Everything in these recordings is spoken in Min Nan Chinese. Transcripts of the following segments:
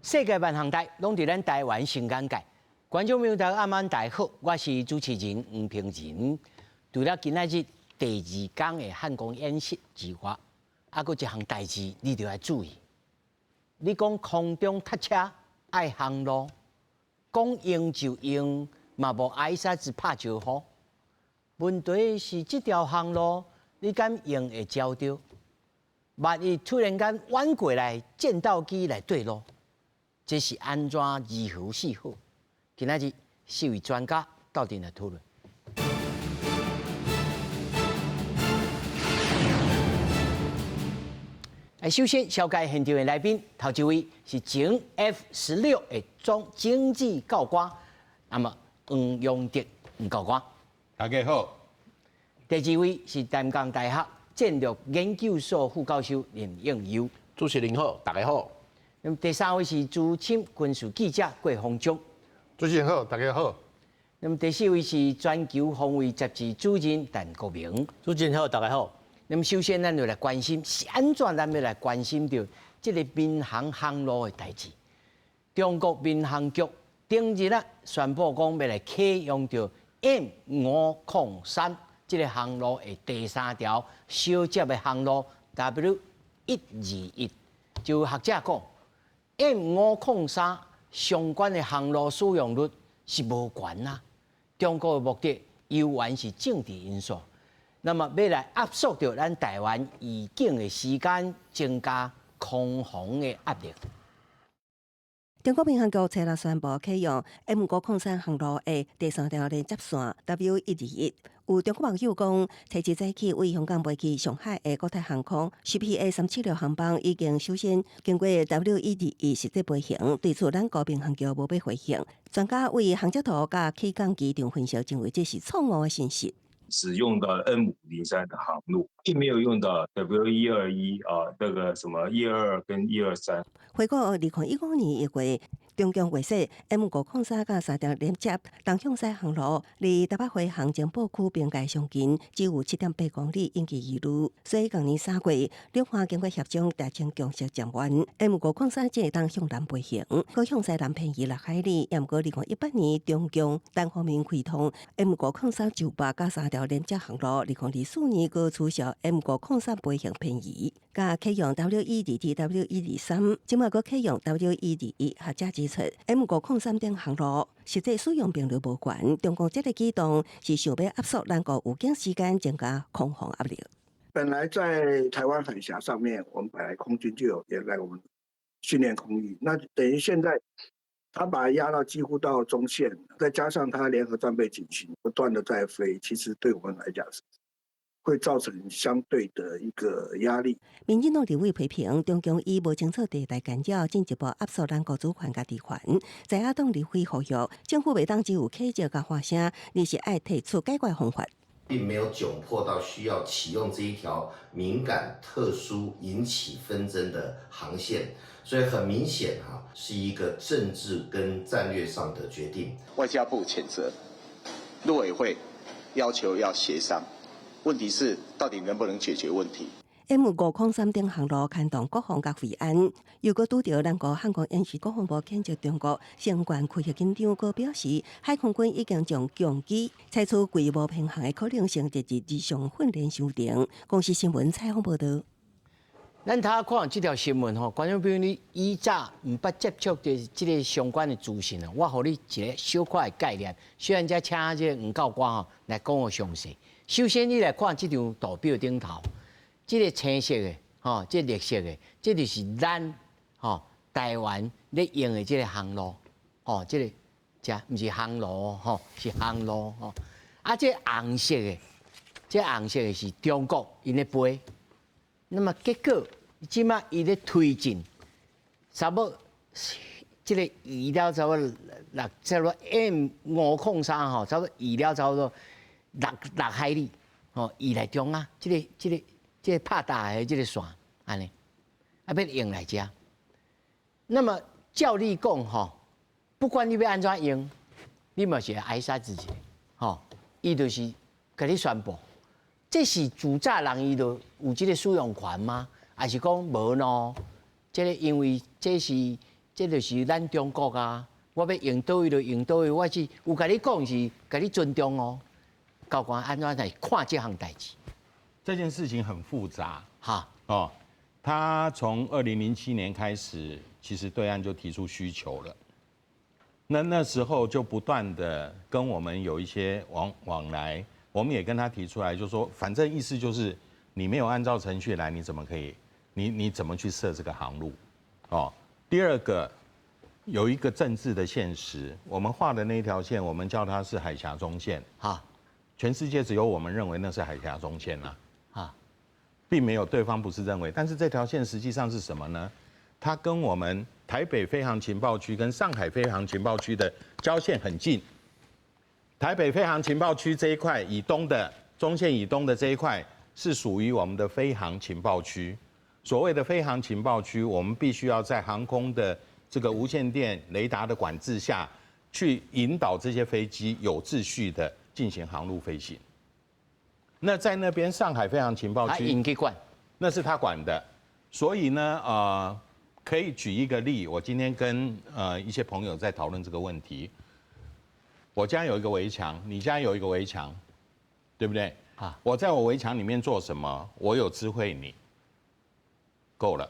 世界萬項代攏佇咱台灣新眼界。觀眾朋友大家暗暗大好，我是主持人黃平仁。除了今仔日第二工的漢光演習之外，啊，閣一項代誌你著愛注意。你講空中塞車愛航路，講用就用，嘛無挨啥子拍招呼。問題是這條航路，你敢用會焦著？萬一突然間彎過來，戰鬥機來對路，這是按怎如何是好？今仔日四位專家鬥陣來討論。來，首先紹介現場的來賓，頭一位是前 F-16的總經濟教官，那麼黃陽德黃教官。大家好。第二位是淡江大學戰略研究所副教授林應佑。主持人好，大家好。那麼第三位是資深軍事記者郭鴻忠。主持人好，大家好。那麼第四位是全球防衛雜誌主任陳國銘。主持人好，大家好。那麼首先，咱就來關心是按怎，咱欲來關心著這个民航航路的代誌。中國民航局頂日啊宣布講，欲來啟用著 M503這个航路的第三條相接的航路 W121。就有學者講，M503相關的航路使用率是無懸啊。中國的目的猶原是政治因素。那麼欲來壓縮著咱台灣預警的時間，增加空防的壓力。中國民航局昨日宣布啟用 M503航路的第三條連接線 W121。有中國網友講，初一早起對香港飛去上海的國泰航空 CPA 376航班已經首先經過 W121實際飛行，對此咱國民航局無欲回應。專家對航跡圖佮起降機場分析，認為這是錯誤的信息。只用到 M503的航路，並沒有用到 W121啊，那個什麼122跟123。回顧2015年1月，中共月說 M503佮三條連接東向西航路，離台北飛航情報區邊界上近，只有7.8公里，引起疑慮。所以，今年3月，兩岸經過協商達成共識，暫緩 M503只會當向南飛行，閣向西南偏移6海里。毋過2018年，中共單方面開通 M503就北佮三條連接航路，2024年閣取消 M503飛行偏移，佮啟用 W122、W123，這馬閣啟用 W121。學者指出，M503等航路實際使用頻率無懸，中共這个舉動是想欲壓縮咱國預警時間，增加空防壓力。本來在台灣海峽上面，我們本來空軍就有也來我們訓練空域，那等於現在他把它壓到幾乎到中線，再加上他聯合戰備警巡不斷的在飛，其實對我們來講是會造成相對的一個壓力。民進黨立委批評中共以無清楚地帶干擾，進一步壓縮咱國主權佮地權。在野黨立委呼籲，政府袂當只有譴責佮喊聲，而是愛提出解決方法。並沒有窘迫到需要啟用這一條敏感、特殊、引起紛爭的航線，所以很明顯哈，是一個政治跟戰略上的決定。外交部譴責，陸委會要求要協商，問題是到底能不能解決問題？ M503等航路牽動國防佮維安，又閣拄著咱國漢光演習，國防部譴責中國相關開核緊張，閣表示海空軍已經將共機採取規模偏航的可能性列入日常訓練流程。公視新聞採訪報導。咱頭看這條新聞吼，觀眾朋友你以早毋捌接觸著這个相關的資訊啊，我予你一個小可的概念。雖然才請這個黃教官吼來講予詳細。首先，你來看這張圖表頂頭。這个青色的，吼，這個綠色的，這就是咱吼台灣咧用的這个航路，吼，這个這毋是航路吼，是航路吼。啊，這個紅色的，這個紅色的是中國𪜶咧飛。那麼結果，這馬伊咧推進，差不多這个移了差不多六，差不多 M503吼，差不多移了差不多6海里，吼，移來中啊，這个這个。這个拍打的這个線，按呢，啊，欲用來遮。那麼照理講吼，不管你欲按怎用，你嘛是會愛殺自己，吼，伊就是共你宣布，這是自早人伊就有這个使用權嗎？還是講無喏？這个因為這是這就是咱中國啊！我欲用佗位就用佗位，我是有共你講是共你尊重哦。教官按怎來看這項代誌？這件事情很複雜。哦，他從2007年開始，其實對岸就提出需求了。那時候就不斷的跟我們有一些往來，我們也跟他提出來，就說反正意思就是你沒有按照程序來，你怎麼可以？你怎麼去設這個航路？哦，第二個有一個政治的現實，我們畫的那條線，我們叫它是海峽中線。全世界只有我們認為那是海峽中線啊。並沒有對方不是認為，但是這條線實際上是什麼呢？它跟我們台北飛航情報區跟上海飛航情報區的交線很近。台北飛航情報區這一塊以東的中線以東的這一塊是屬於我們的飛航情報區。所謂的飛航情報區，我們必須要在航空的這個無線電雷達的管制下去引導這些飛機有秩序的進行航路飛行。那在那邊上海飛航情報區，管，那是他管的，所以呢，可以舉一個例，我今天跟一些朋友在討論這個問題。我家有一個圍牆，你家有一個圍牆，對不對？啊，我在我圍牆裡面做什麼，我有知會你，夠了。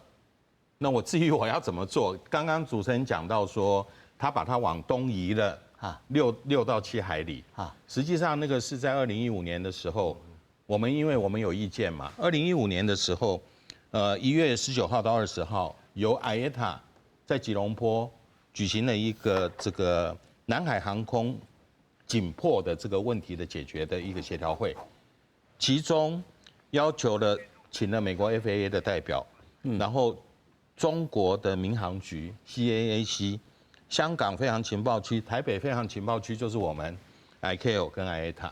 那我至於我要怎麼做，剛剛主持人講到說，他把它往東移了6到7海里實際上那個是在2015年的時候，我們因為我們有意見嘛，二零一五年的時候，1月19號到20號，由 IATA 在吉隆坡舉行了一個這個南海航空緊迫的這個問題的解決的一個協調會，其中要求了請了美國 FAA 的代表，然後中國的民航局 CAAC、香港飛航情報區、台北飛航情報區，就是我們 ICAO 跟 IATA。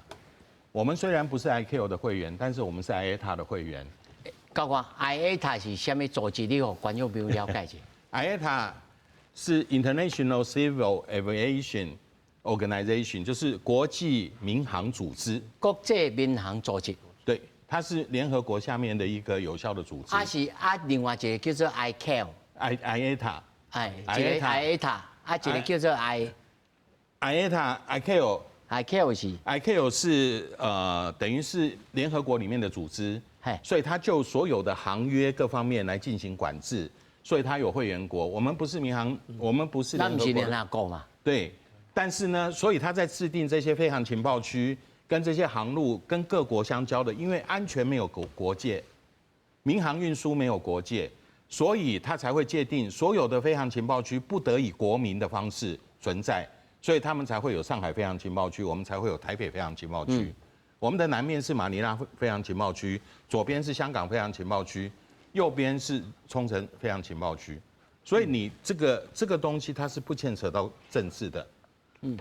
我們雖然不是 ICAO 的會員，但是我們是 IATA 的會員。教官，IATA 是啥物組織？你予觀眾朋友了解一下。 IATA 是 International Civil Aviation Organization，就是國際民航組織。國際民航組織。對，它是聯合國下面的一個有效的組織。啊是啊，另外一個叫做 ICAO。 IATA。哎，一個 IATA，啊，一個叫做 I。 IATA ICAO。 ICAO 是 ICAO 是等於是聯合國裡面的組織，所以它就所有的航約各方面來進行管制，所以它有會員國。我們不是民航，我們不是聯合國。那不是聯合國嘛？對，但是呢，所以他在制定這些飛航情報區跟這些航路跟各國相交的，因為安全沒有國界，民航運輸沒有國界，所以他才會界定所有的飛航情報區不得以國民的方式存在。所以他們才會有上海飛航情報區，我們才會有台北飛航情報區。我們的南面是馬尼拉飛航情報區，左邊是香港飛航情報區，右邊是沖繩飛航情報區。所以你這個東西它是不牽扯到政治的。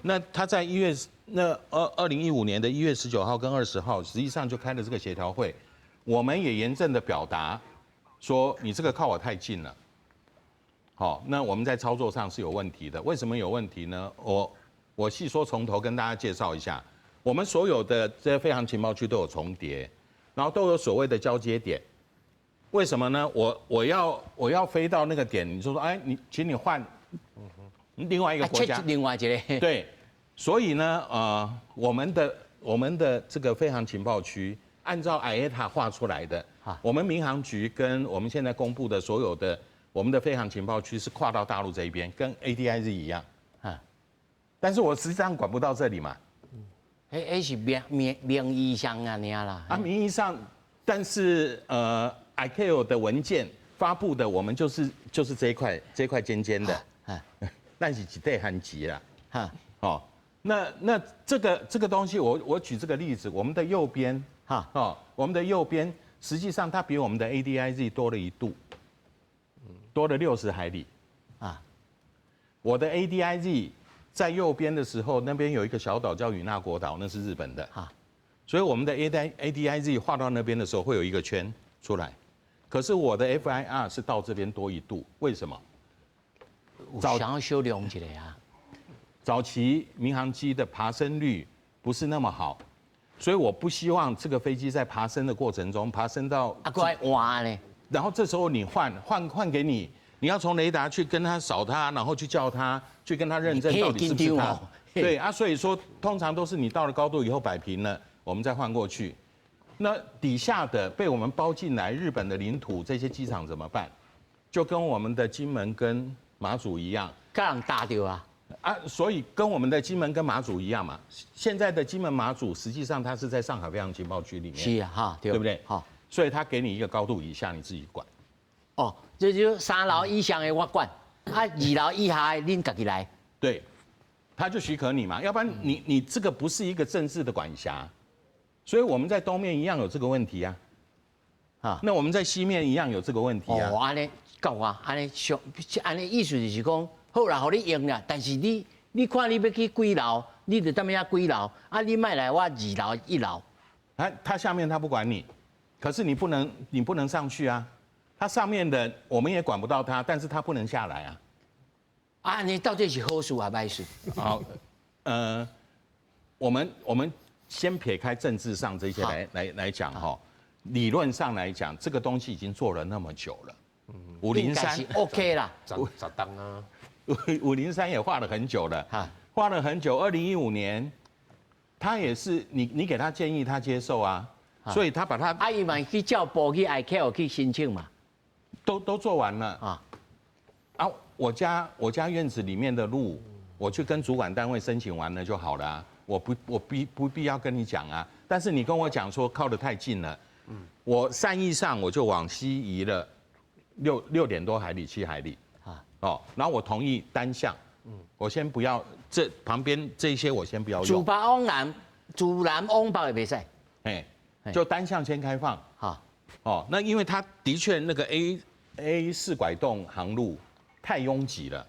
那他在一月那2015年的1月19號跟20號，實際上就開了這個協調會，我們也嚴正的表達說，你這個靠我太近了。好，那我們在操作上是有問題的。為什麼有問題呢？我細說從頭跟大家介紹一下，我們所有的這些飛航情報區都有重疊，然後都有所謂的交接點。為什麼呢？我要飛到那個點，你就說，哎，你請你換另外一個國家，另外一個對，所以呢，我們的這個飛航情報區按照 IATA 畫出來的，我們民航局跟我們現在公布的所有的我們的飛航情報區是跨到大陸這一邊，跟 ADIZ 一樣。但是我實際上管不到這裡嘛。彼是名義上按呢啦。啊，名義上，但是ICAO 的文件發布的，我們就是這一塊尖尖的，但是一塊番薯啦。哦，那這個東西我，我舉這個例子，我們的右邊，哦，我們的右邊實際上它比我們的 ADIZ 多了一度，多了60海里。我的 ADIZ 在右邊的時候，那邊有一個小島叫與那國島，那是日本的。所以我們的 ADIZ 畫到那邊的時候，會有一個圈出來。可是我的 FIR 是到這邊多一度，為什麼？早想要修量起來啊。早期民航機的爬升率不是那麼好，所以我不希望這個飛機在爬升的過程中爬升到啊，閣愛換呢。然後這時候你換給你，你要從雷達去跟他掃他，然後去叫他，去跟他認證到底是不是他。對啊，所以說通常都是你到了高度以後擺平了，我們再換過去。那底下的被我們包進來日本的領土這些機場怎麼辦？就跟我們的金門跟馬祖一樣，共人打著啊！啊，所以跟我們的金門跟馬祖一樣嘛。現在的金門馬祖實際上它是在上海飛航情報區裡面。是啊，哈，對不對？好，所以他給你一個高度以下，你自己管。哦，這就三樓以上的我管，啊，二樓以下的恁家己來。對，他就許可你嘛，要不然你這個不是一個政治的管轄，所以我們在東面一樣有這個問題啊。啊，那我們在西面一樣有這個問題啊。哦，按呢夠啊，按呢上，按呢意思就是講，好啦，予你用啦，但是你看你欲去幾樓，你就踮遐幾樓，啊，你莫來我二樓一樓。他下面他不管你，可是你不能上去啊。他上面的我們也管不到他，但是他不能下來啊。啊，你到底是好事還歹事？好，我們先撇開政治上這些來講哈，理論上來講，這個東西已經做了那麼久了。503 OK 啦，咋當啊？503也畫了很久了，畫了很久。2015年，他也是你給他建議，他接受啊，所以他把他啊，伊嘛去照步去 ICAO 去申請嘛，都做完了啊。啊，我家院子裡面的路，我去跟主管單位申請完了就好了啊，我不我必不必要跟你講啊。但是你跟我講說靠得太近了，我善意上我就往西移了6點多海里7海里啊，哦，然後我同意單向，我先不要這旁邊這些我先不要用。自北往南，自南往北也袂使，哎，就單向先開放，好，哦，那因為它的確那個 A 4拐洞航路太擁擠了，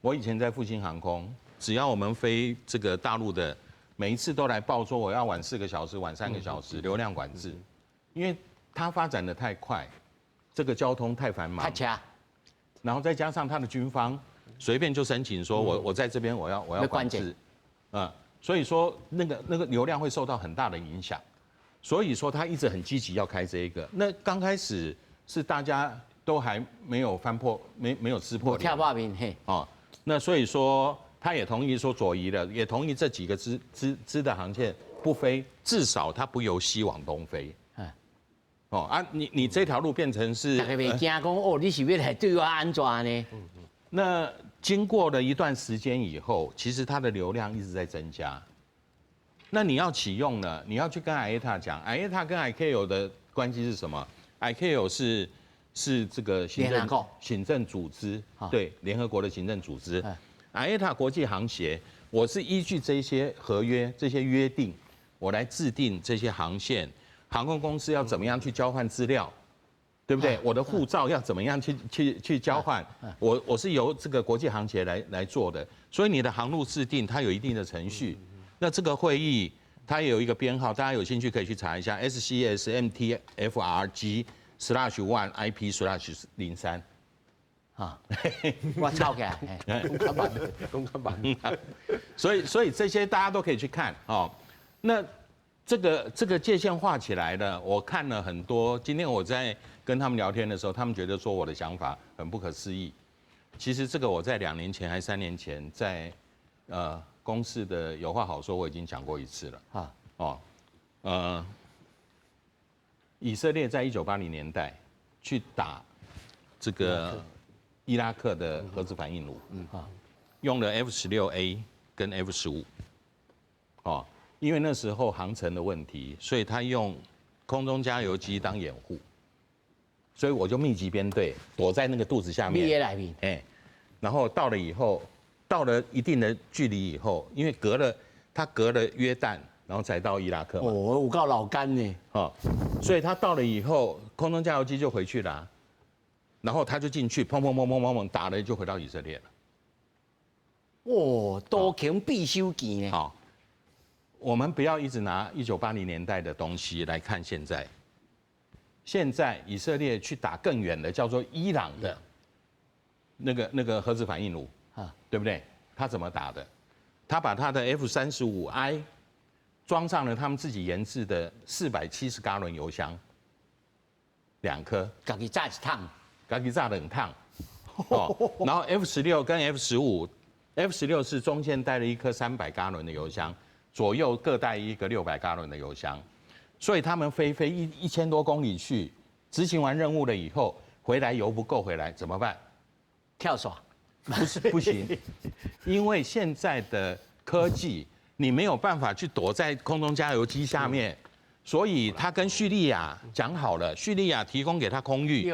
我以前在復興航空，只要我們飛這個大陸的，每一次都來報說我要晚4個小時，晚3個小時，流量管制，因為它發展的太快，這個交通太繁忙，太車，然後再加上他的軍方隨便就申請說我在這邊我要管制，嗯，所以說那個流量會受到很大的影響，所以說他一直很積極要開這一個。那剛開始是大家都還沒有翻破，沒有撕破臉，跳破面嘿，哦，那所以說他也同意說左移了，也同意這幾個支的航線不飛，至少它不由西往東飛。哦啊，你這條路變成是，大家袂驚講哦，你是欲來對我按怎呢？那經過了一段時間以後，其實它的流量一直在增加。那你要啟用呢？你要去跟 IATA 講，IATA 跟 ICAO 的關係是什麼？ICAO 是這個行政組織，對，聯合國的行政組織。IATA 國際航協，我是依據這些合約、這些約定，我來制定這些航線。航空公司要怎麼樣去交換資料，對不對？我的護照要怎麼樣去交換？我是由這個國際航協來做的，所以你的航路制定它有一定的程序。那這個會議它也有一個編號，大家有興趣可以去查一下 SCSMTFRG/1 IP/03。啊，我抄起來，講較慢，講較慢。所以這些大家都可以去看哦。那這個界限畫起來了，我看了很多。今天我在跟他們聊天的時候，他們覺得說我的想法很不可思議。其實這個我在2年前還是3年前，在公視的有話好說，我已經講過一次了。啊，哦，以色列在1980年代去打這個伊拉克的核子反應爐，用了 F-16A 跟 F-15，哦。因為那時候航程的問題，所以他用空中加油機當掩護，所以我就密集編隊躲在那個肚子下面，哎，然後到了以後，到了一定的距離以後，因為他隔了約旦，然後才到伊拉克。哦，有夠老幹呢。哦，所以他到了以後，空中加油機就回去了，然後他就進去，砰砰砰砰砰砰打了，就回到以色列了。哇，多強匕首劍呢。好。我們不要一直拿1980年代的東西來看現在。現在以色列去打更遠的，叫做伊朗的那個核子反應爐，啊，對不對？他怎麼打的？他把他的 F-35I 裝上了他們自己研製的470加侖油箱，兩顆，家己炸一桶，家己炸兩桶，哦，然後 F 十六跟 F 十五，F 十六是中間帶了一顆300加侖的油箱，左右各帶一個600加侖的油箱，所以他們飛1000多公里去執行完任務了以後，回來油不夠回來怎麼辦？跳傘。不是不行，因為現在的科技，你沒有辦法去躲在空中加油機下面，所以他跟敘利亞講好了，敘利亞提供給他空域，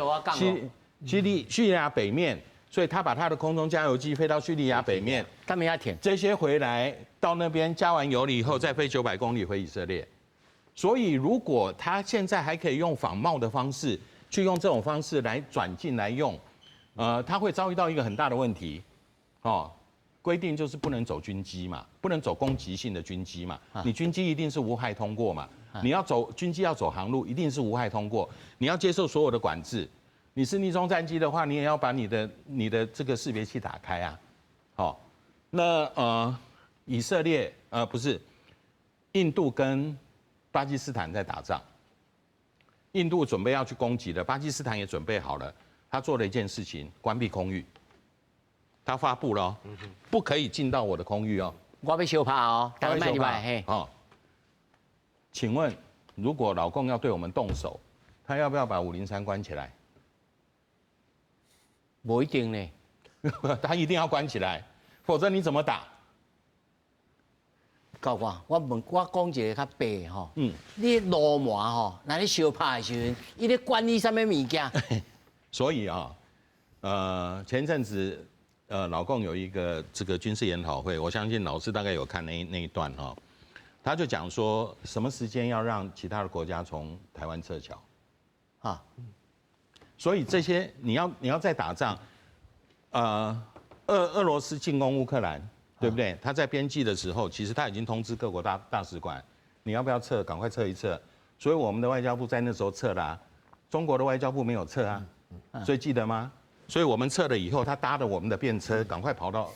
敘利亞北面，所以他把他的空中加油機飛到敘利亞北面，他們要填這些回來到那邊加完油了以後，再飛900公里回以色列。所以如果他現在還可以用仿冒的方式，去用這種方式來轉進來用。他會遭遇到一個很大的問題，哦，規定就是不能走軍機嘛，不能走攻擊性的軍機嘛，你軍機一定是無害通過嘛，你要走軍機要走航路，一定是無害通過，你要接受所有的管制。你是匿蹤戰機的話，你也要把你的這個識別器打開啊，好，那以色列不是，印度跟巴基斯坦在打仗，印度準備要去攻擊了，巴基斯坦也準備好了。他做了一件事情，關閉空域。他發布了，不可以進到我的空域哦。我欲相拍哦，大家莫來哦。請問，如果老共要對我們動手，他要不要把503關起來？無一定呢，他一定要關起來，否則你怎麼打？教官，我問我講一个較白吼，你鱸鰻吼，若咧相拍的時陣，伊咧管你啥物物件？所以啊，前陣子，老共有一個這個軍事研討會，我相信老師大概有看那一段哈，他就講說什麼時間要讓其他的國家從台灣撤僑，啊，所以這些你要再打仗，俄羅斯進攻烏克蘭，對不對？他在邊境的時候，其實他已經通知各國大使館，你要不要撤？趕快撤一撤。所以我們的外交部在那時候撤了，中國的外交部沒有撤啊。所以記得嗎？所以我們撤了以後，他搭了我們的便車，趕快跑到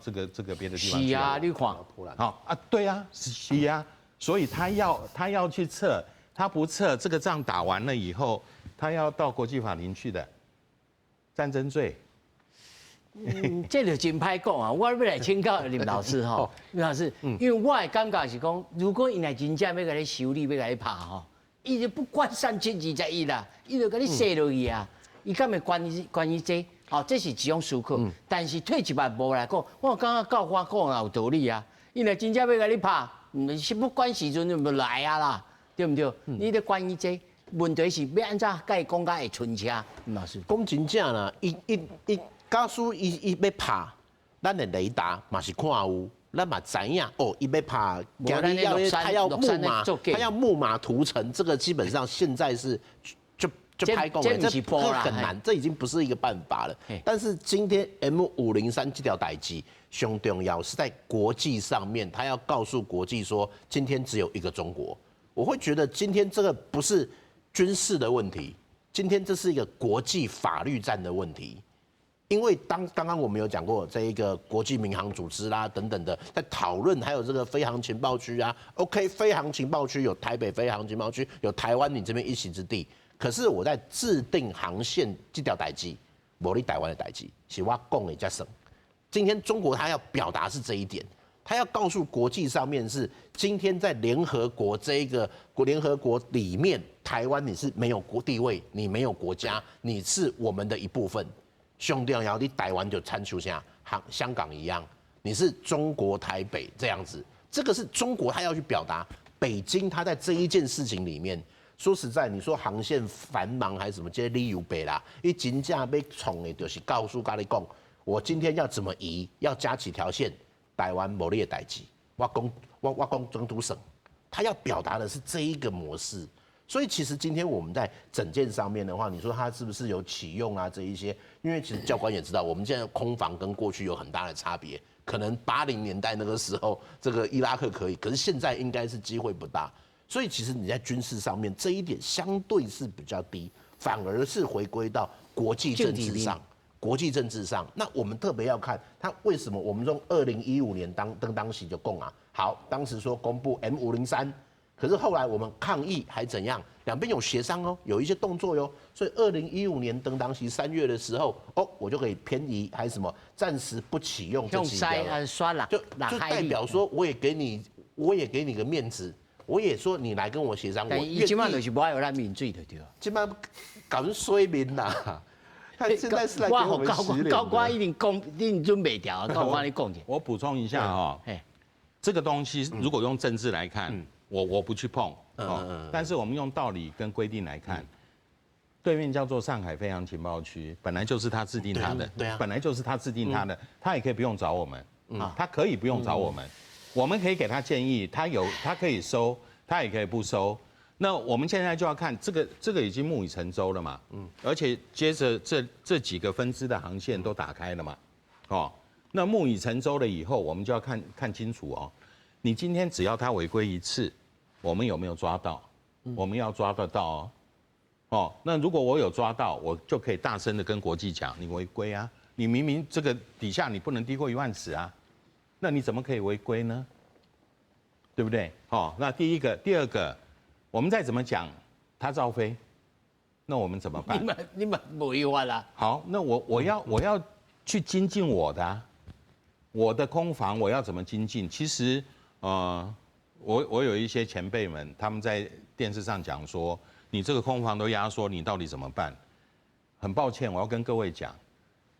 這個別的地方去。是啊，你看，好啊，對啊，是啊，所以他要去撤，他不撤，這個仗打完了以後，他要到國際法庭去的，戰爭罪。嗯，這就真歹講啊！我欲來請教林老師吼，林老師，因為我的感覺是講，如果伊若真正欲共你修理，欲共你拍吼，伊就不管三七二十一啦，伊就共你射落去啊！伊敢會關於這？吼，這是一種思考。但是退一萬步來講，我感覺教官講也有道理啊。伊若真正欲共你拍，毋是不管時陣就來啊啦，對毋對？你咧管伊這，問題是欲按怎共伊講甲會順車？林老師講真正啦，伊伊伊，假使伊欲拍，咱的雷達嘛是看有，咱嘛知影哦，伊欲拍，要他要木馬，他要木馬屠城，這個基本上現在是。就拍講的，這很難，這已經不是一個辦法了。但是今天 M 五零三這條代誌上重要是在國際上面，他要告訴國際說，今天只有一個中國。我會覺得今天這個不是軍事的問題，今天這是一個國際法律戰的問題。因為當剛剛我們有講過這一個國際民航組織啦等等的，在討論，還有這個飛航情報區啊，OK，飛航情報區有台北飛航情報區，有台灣你這邊一席之地。可是我在制定航線這條代誌，無你台灣的代誌，是我講的才算。今天中國他要表達是這一點，他要告訴國際上面是今天在聯合國這一個國聯合國裡面，台灣你是沒有國地位，你沒有國家，你是我們的一部分。上重要，你台灣就親像啥，香港一樣，你是中國台北這樣子，這個是中國他要去表達。北京他在這一件事情裡面。說實在，你說航線繁忙還是什麼，這理由白啦。伊真正欲創的，就是告訴共你講，我今天要怎麼移，要加幾條線，台灣無你的代誌。我講我講總統省，他要表達的是這一個模式。所以其實今天我們在整件上面的話，你說他是不是有啟用啊？這一些，因為其實教官也知道，我們現在空防跟過去有很大的差別。可能80年代那個時候，這個伊拉克可以，可是現在應該是機會不大。所以其實你在軍事上面這一點相對是比較低，反而是回歸到國際政治上。國際政治上，那我們特別要看他為什麼我們從2015年當當當時就講啊，好，當時說公布 M 五零三。可是後來我們抗議還怎樣？兩邊有協商哦，有一些動作喲。所以2015年當當時3月的時候，哦，我就可以偏移還是什麼，暫時不啟用這幾條，就代表說我也給你，我也給你個面子，我也說你來跟我協商。但伊這擺就是無愛予咱面水就對。這擺共阮洗面啦。他現在是來給我們洗臉。教官一定講，你準備掉，教官你講者。我補充一下哈，這個東西如果用政治來看，我不去碰，哦，但是我們用道理跟規定來看，對面叫做上海飛航情報區，本來就是他制定他的，本來就是他制定他的，他也可以不用找我們，他可以不用找我們，我們可以給他建議，他可以收，他也可以不收。那我們現在就要看這個已經木已成舟了嘛，而且接着這幾個分支的航線都打開了嘛，哦，那木已成舟了以後，我們就要看看清楚哦，你今天只要他違規一次，我們有沒有抓到？我們要抓得到哦。哦，那如果我有抓到，我就可以大聲的跟國際講，你違規啊！你明明這個底下你不能低過1萬尺啊，那你怎麼可以違規呢？對不對？哦，那第一個，第二個，我們再怎麼講，他照飛，那我們怎麼辦？你們沒法啦。好，那我要去精進我的啊，我的空防我要怎麼精進？其實，我有一些前輩們，他們在電視上講說，你這個空防都壓縮，你到底怎麼辦？很抱歉，我要跟各位講，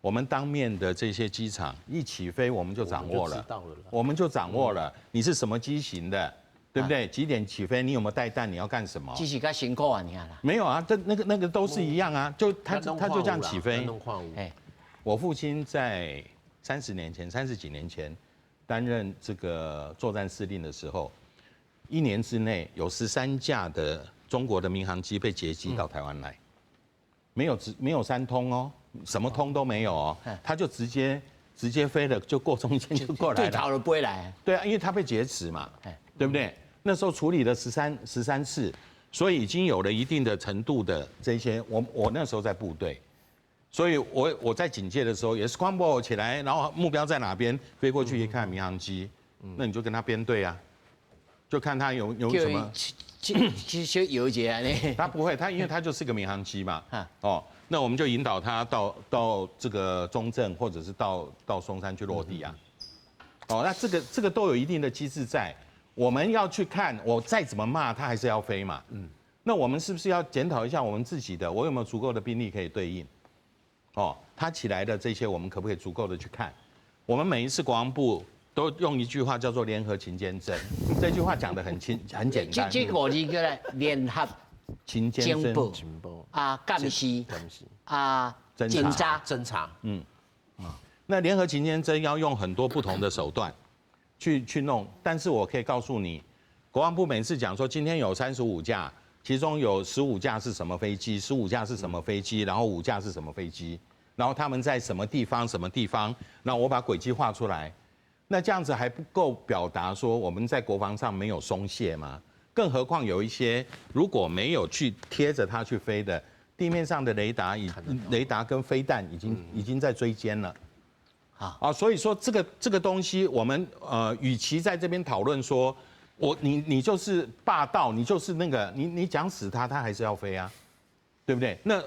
我們當面的這些機場一起飛，我們就掌握了，我們就掌握了，你是什麼機型的，對不對？幾點起飛？你有沒有帶彈？你要幹什麼？只是較辛苦啊，你看啦。沒有啊，這那個都是一樣啊，就他就這樣起飛。我父親在30年前、30幾年前擔任這個作戰司令的時候，一年之內有13架的中國的民航機被截擊到台灣來，沒有三通哦，什麼通都沒有哦，他就直接飛了，就過中間就過來了，對頭就飛來。對啊，因為他被劫持嘛，對不對？那時候處理了13次，所以已經有了一定的程度的這些。我那時候在部隊，所以我在警戒的時候也是 scramble 起來，然後目標在哪邊，飛過去一看民航機，那你就跟他編隊啊。就看他有什麼，其實有一下呢。他不會，他因為他就是個民航機嘛。哦，那我們就引導他到這個中正或者是到松山去落地啊。哦，那這個都有一定的機制在，我們要去看，我再怎麼罵他還是要飛嘛。那我們是不是要檢討一下我們自己的？我有沒有足夠的兵力可以對應？哦，他起來的這些，我們可不可以足夠的去看？我們每一次國防部都用一句話叫做聯合勤監偵，這句話講得很清很簡單。這五字叫咧聯合勤監偵啊，監視啊，偵查偵查。那聯合勤監偵要用很多不同的手段去弄，但是我可以告訴你，國防部每次講說今天有35架，其中有十五架是什麼飛機，十五架是什麼飛機，然後五架是什麼飛機，然後他們在什麼地方什麼地方，那我把軌跡畫出來。那這樣子還不夠表達說我們在國防上沒有鬆懈嗎？更何況有一些如果沒有去貼着它去飛的，地面上的雷達跟飛彈已經在追監了。啊，所以說這個東西，我們與其在這邊討論說，我你就是霸道，你就是那個，你講死他，他還是要飛啊，對不對？那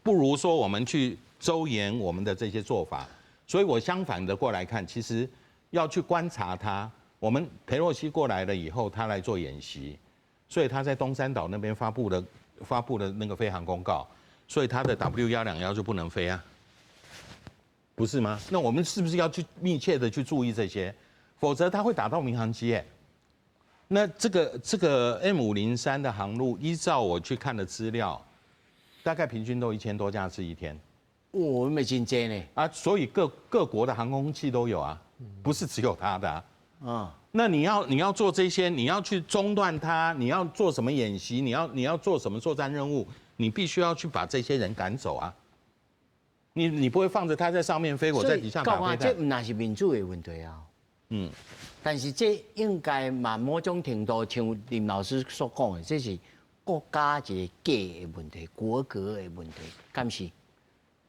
不如說我們去周延我們的這些做法。所以我相反的過來看，其實要去觀察他。我們裴洛西過來了以後，他來做演習，所以他在東山島那邊發布了那個飛航公告，所以他的 W121就不能飛啊，不是嗎？那我們是不是要去密切的去注意這些？否則他會打到民航機哎。那這個 M503的航路，依照我去看的資料，大概平均都1000多架次一天。我們真濟呢。啊，所以各國的航空器都有啊，不是只有他的啊。那你要做這些，你要去中斷它，你要做什麼演習，你要做什麼作戰任務，你必須要去把這些人趕走啊。你不會放着他在上面飛，我在底下打飛彈。這毋但是民主的問題啊。但是這應該嘛某種程度，像林老師所講的，這是國家一個格的問題，國格的問題，敢是？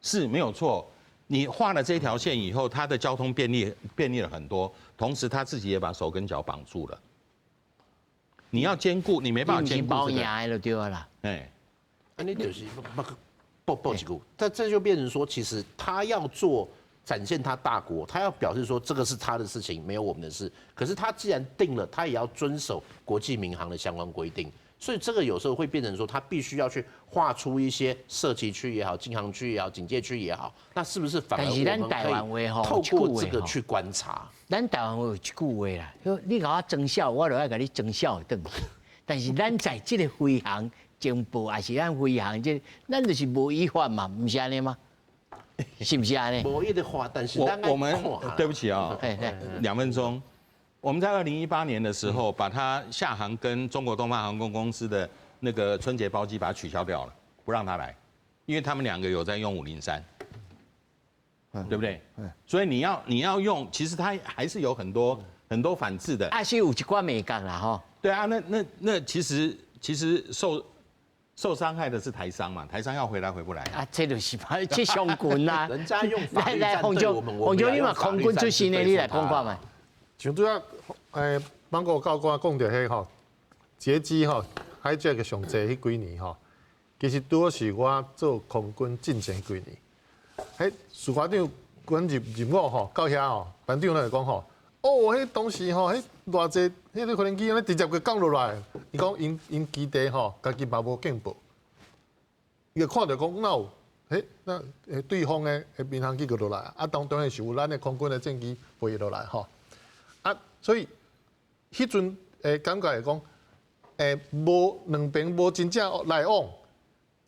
是沒有錯。你畫了這條線以後，它的交通便利了很多，同時他自己也把手跟腳綁住了。你要兼顧，你沒辦法兼顧。包贏就對啦。哎，啊，你就是不報報幾個，但這就變成說，其實他要做展現他大國，他要表示說這個是他的事情，沒有我們的事。可是他既然定了，他也要遵守國際民航的相關規定。所以這個有時候會變成說，他必須要去劃出一些涉及區也好、禁航區也好、警戒區也好，那是不是反而我們可以透過這個去觀察？咱台灣話有一句話啦，你共我裝痟，我就愛共你裝痟轉去。但是咱在這個飛航情報，抑是咱飛航這個，咱就是無依法嘛，毋是按呢嗎？是毋是按呢？無依的話，但是我們對不起啊，2分鐘。我們在2018年的時候，把它廈航跟中國東方航空公司的那個春節包機把它取消掉了，不讓他來，因為他們兩個有在用503，對不對？所以你要用，其實它還是有很多很多反制的。啊，是有一寡眉角啦，吼。對啊，那其實受傷害的是台商嘛，台商要回來回不來。啊，這就是嘛，這相近啊。人家用法律戰對我們，馮總你嘛空軍出身的，你來講看覓。像拄仔，芒果教官講著彼吼，劫機吼，hijack 上濟彼幾年吼，其實拄好是我做空軍進前幾年。彼士官長阮入伍吼，到遐吼，班長咧就講吼，哦，彼當時吼，彼偌濟彼個飛機按呢直接閣降落來，伊講𪜶𪜶基地吼，家己嘛無警報，伊就看著講哪有，彼那對方的民航機閣落來，啊當然是有咱的空軍的戰機飛落來吼。啊，所以彼陣的感覺會講，無兩邊無真正來往，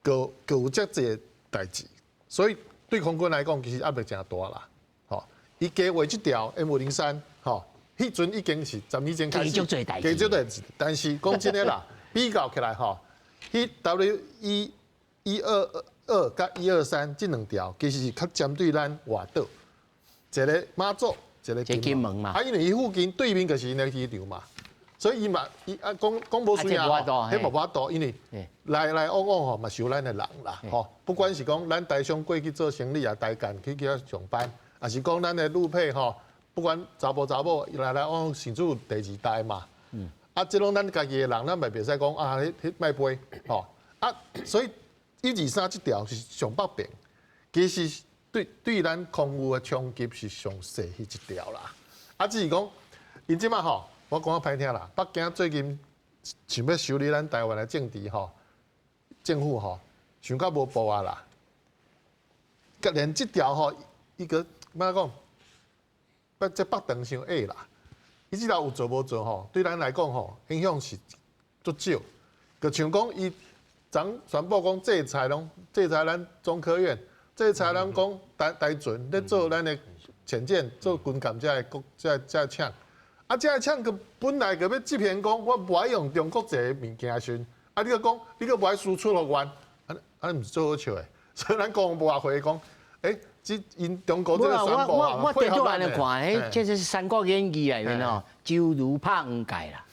閣有遮濟代誌，所以對空軍來講，其實壓力誠大啦。吼，伊計畫這條 M503，吼，彼陣已經是10年前開始，加足濟代誌，加足代誌。但是講真的啦，比較起來吼，彼 W 122佮123這兩條，其實是較針對咱外島，一个馬祖。一個金門嘛，啊，因為伊附近對面就是𪜶的機場嘛，所以伊嘛伊啊講講無輸啊，彼嘛無法度，因為來來往往吼嘛是有咱的人啦，吼，不管是講咱台商過去做生理啊，台幹去遐上班，抑是講咱的陸配吼，不管查埔查某來來往往，甚至有第二代嘛，啊，這攏咱家己的人，咱嘛袂使講啊，彼彼莫飛，吼，啊，所以123這條是上北邊，其實。對咱空域的衝擊是上細彼一條啦。啊，只是講，𪜶這馬吼，我講較歹聽啦。北京最近想欲修理咱台灣的政治吼，政府吼，想到無步啊啦。佮連這條吼，伊閣欲講，北這北長傷矮啦。伊這條有做無做吼，對咱來講吼，影響是足少。就像講，伊昨宣布講制裁攏制裁咱中科院。制裁咱講台船咧做咱的潛艦，做軍艦這个國這個廠，啊，這个廠閣本來閣欲執行講，我無愛用中國製的物件的時陣，啊，你閣講你閣無愛輸出予阮，啊啊，毋是做好笑的。所以咱國防部也回講，欸，這𪜶中國這個宣布我我對做按呢看，彼這是《三國演義》內面哦，周瑜拍黃蓋啦。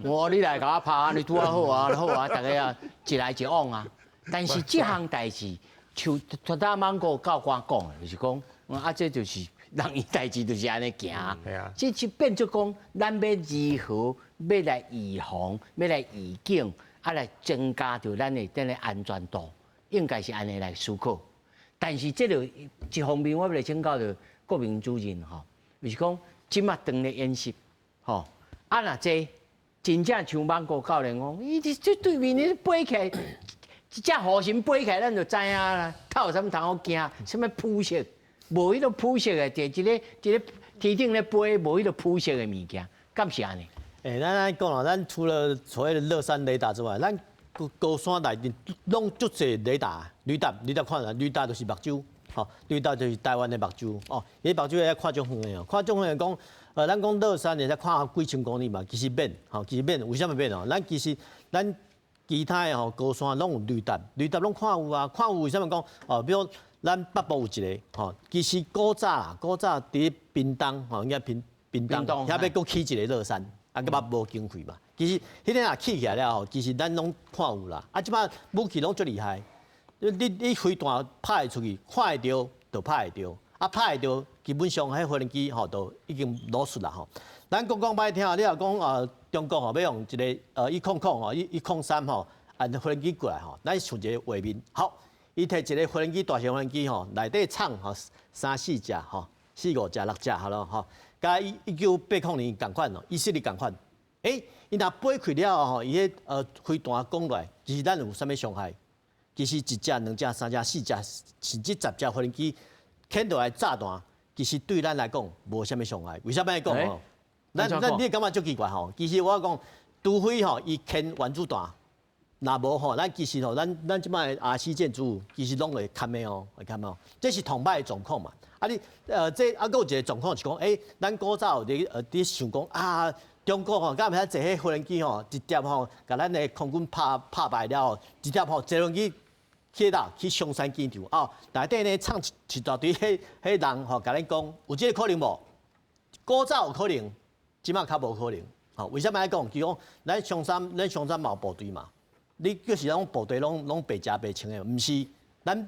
我你來共我拍，你拄仔好啊，好啊，逐家啊一來一往啊。但是這項代誌，像拄仔芒果教官講的，就是講啊，這就是人伊代誌就是按呢行。這就變做講，咱欲如何欲來預防，欲來預警，啊來增加著咱的這个安全度，應該是按呢來思考。但是這個一方面，我欲來請教著國民主任吼，就是講這馬當咧演習，吼，啊若這真正像芒果教練講，伊這對面咧飛起來，一隻雨神飛起來，咱就知影啦。他有啥物通好驚？啥物膚色？無彼個膚色的，佇一个一个天頂咧飛，無彼個膚色的物件，敢是按呢？欸，咱按呢講啦，咱除了所謂的樂山雷達之外，咱高山內面攏足濟雷達，雷達雷達看啦，雷達就是目睭，吼，雷達就是台灣的目睭，哦，伊目睭會使看足遠的哦，看足遠的講，咱講樂山會使看幾千公里嘛，其實免，吼，其實免，為啥物免哦？咱其實咱其他的吼高山攏有雷達，雷達攏看有啊，看有為啥物講？哦，比如咱北部有一个，吼，其實古早啦，古早佇屏東，吼，應該屏東，遐欲閣起一个樂山，啊，閣嘛無經費嘛。其實彼个若起起來了後，其實咱攏看有啦。啊，這擺武器攏足厲害，你飛彈拍會出去，看會著就拍會著，啊拍會著，基本上彼飛行機吼都已經落術啦吼。咱講講歹聽，你若講中國吼欲用一个100吼103吼，按飛行機過來吼，咱想一个畫面。好，伊提一个飛行機，大型飛行機吼，內底藏吼三四隻吼，四五隻六隻好咯吼，佮1980年仝款哦，以色列仝款。欸，伊若飛開了吼，伊彼飛彈降落來，其實咱有啥物傷害？其實一隻、兩隻、三隻、四隻，甚至10隻飛行機牽落來炸彈，其實對咱來講無啥物傷害。為啥物講吼？咱你會感覺足奇怪吼？其實我講，除非吼伊牽原子彈，若無吼，咱其實吼，咱這擺 RC 建築物其實攏會堪的哦，會堪哦。這是頭擺的狀況嘛。啊你這啊閣有一個狀況是講，欸，咱古早有佇想講啊，中國吼，敢會使坐彼飛行機吼，直接吼，共咱的空軍拍敗了後，直接吼坐飛機去佗去松山機場哦，內底呢藏一大堆彼人吼，共咱講有這個可能無？古早有可能，這擺較無可能。吼，為啥物按呢講？就講咱松山，咱松山嘛有部隊嘛，你就是講部隊攏白食白穿的，毋是？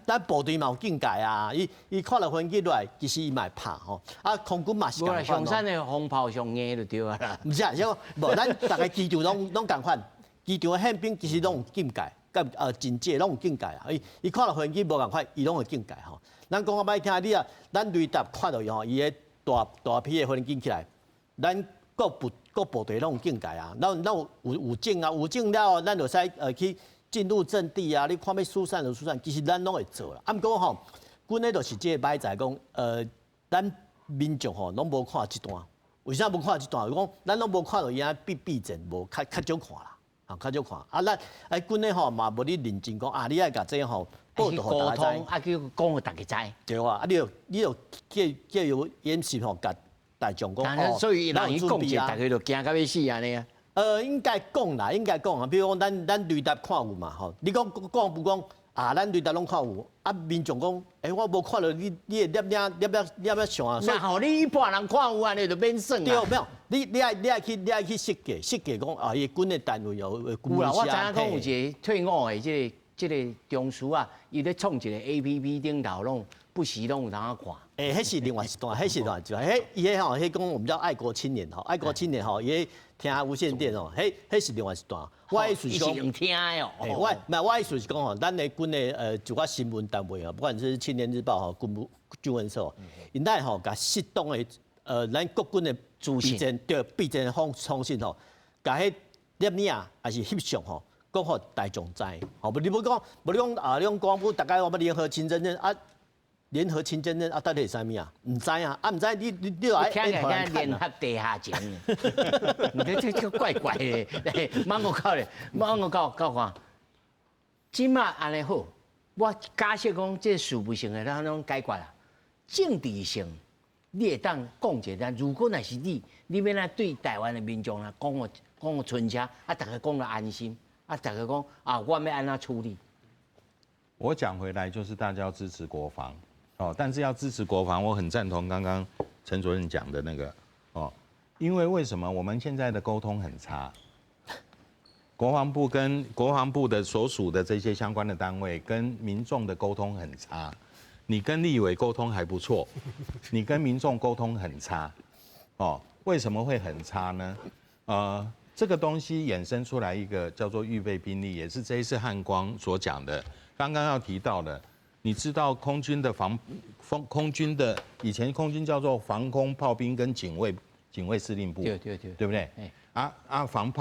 咱部隊嘛有境界啊！伊看著飛機落來，其實伊嘛會怕吼。啊，空軍嘛是仝款。松山的風炮上硬就對啊啦。毋是啊，是講無咱逐个機場攏仝款，機場的憲兵其實攏有境界，佮警戒攏有境界啊。伊看著飛機無仝款，伊攏會警戒吼。咱講較歹聽，你啊，咱雷達看著伊吼，伊彼大批的飛機起來，咱各部隊攏有警戒啊。咱有證啊，有證了後，咱就使去。進入陣地啊！你看欲疏散就疏散，其實咱攏會做啦。啊，毋過吼，阮咧就是這個䆀在講，咱民眾吼攏無看這段，為啥無看這段？講咱攏無看著伊按呢備戰，無較較少看啦，啊，較少看。啊，咱哎，阮咧吼嘛無咧認真講啊，你愛共這吼報導予大家知，啊，叫講予大家知。對啊，啊，你著叫由演習吼，共大眾講，所以人伊講者，大家就驚甲欲死按呢啊。應該講啦，應該講啊。比如講，咱雷達看有嘛吼？你講講不講啊？咱雷達攏看有啊。民眾講，欸，我無看著你，你的攝影攝影攝影相啊。那吼，你一般人看有按呢就免算對，沒有，你愛去設計設計講啊，伊軍的單位有有啦，我知影講有一個退伍的這個中士啊，伊咧創一個 APP 頂頭攏不時攏有通看。欸，彼是另外一段，彼是另外一段。彼伊彼吼，彼講我們叫愛國青年吼，愛國青年吼，伊聽無線電哦，彼是另外一段。我意思是講，用聽的哦。我毋是我意思是講吼，咱的軍的一寡新聞單位啊，不管是青年日報吼，軍部軍聞社，𪜶愛吼，共適當的咱國軍的資訊，對備戰的方式吼，共彼攝影抑是翕相吼，講予大眾知。吼，無你無講，無你講啊，你講國防部逐擺我欲聯合清真啊。聯合清真啊，到底是啥物啊？毋知啊，啊毋知你愛聽起來聯合地下情，你這怪怪的。猛我靠咧，猛我靠靠看，這馬按呢好，我假設講這事務性的，咱攏解決啦。政治性，你會當講一下，如果若是你，你欲按怎對台灣的民眾啊講予講予順車，啊，逐家講得安心，啊，逐家講啊，我欲按怎處理？我講回來就是大家要支持國防。哦，但是要支持國防，我很贊同剛剛陳主任講的那個哦，因為為什麼我們現在的溝通很差？國防部跟國防部的所屬的這些相關的單位跟民眾的溝通很差，你跟立委溝通還不錯，你跟民眾溝通很差，哦，為什麼會很差呢？這個東西衍生出來一個叫做預備兵力，也是這一次漢光所講的，剛剛要提到的。你知道空軍的防空軍的以前空軍叫做防空炮兵跟警衛司令部，對對對，對不對？啊防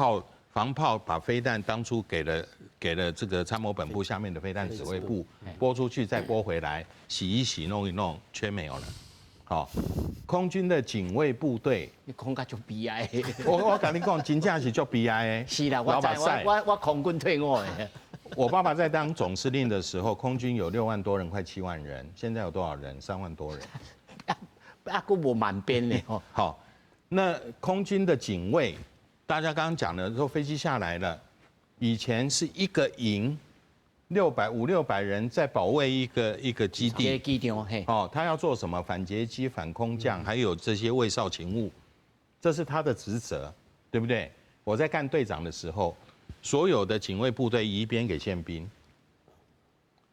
炮把飛彈當初給了這個參謀本部下面的飛彈指揮部撥出去再撥回來，洗一洗弄一弄，全沒有了。好，空軍的警衛部隊，你講甲足悲哀。我共你講，真正是足悲哀的。是啦，我我空軍退伍的。我爸爸在當總司令的時候，空軍有6萬多人，快7萬人。現在有多少人？3萬多人。啊，閣無滿編呢。好，那空軍的警衛，大家剛剛講的說飛機下來了，以前是一個營，五六百人在保衛一個基地。基地嘿。哦，他要做什麼？反劫機、反空降，還有這些衛哨勤務，這是他的職責，對不對？我在幹隊長的時候。所有的警衛部隊移編給憲兵，